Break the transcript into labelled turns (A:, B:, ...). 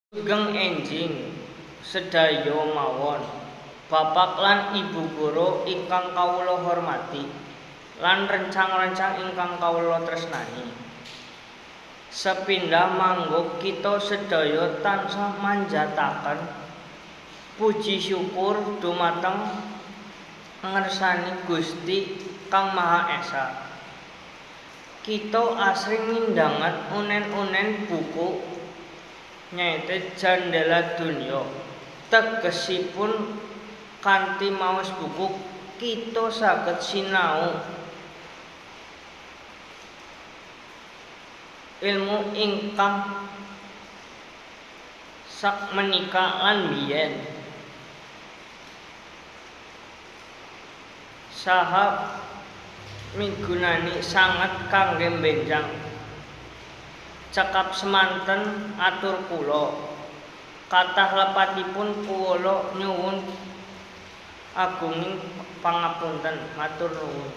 A: Sugeng enjing sedaya mawon, Bapak lan Ibu guru ingkang kawula hormati lan rencang-rencang ingkang kawula tresnani. Sepindah mangga kita sedaya tansah manjataken puji syukur dumateng ngersani Gusti Kang Maha Esa. Kita asring mindhangat unen-unen buku nyaeta Jandela Dunya. Tegesipun kanthi maos buku kita saged sinau ilmu ingkang sakmenika lan biyen saha migunani sanget kangge mbenjang. Cekap semanten atur kula. Kathah lepatipun kula nyuwun agunging pangapunten. Matur nuwun.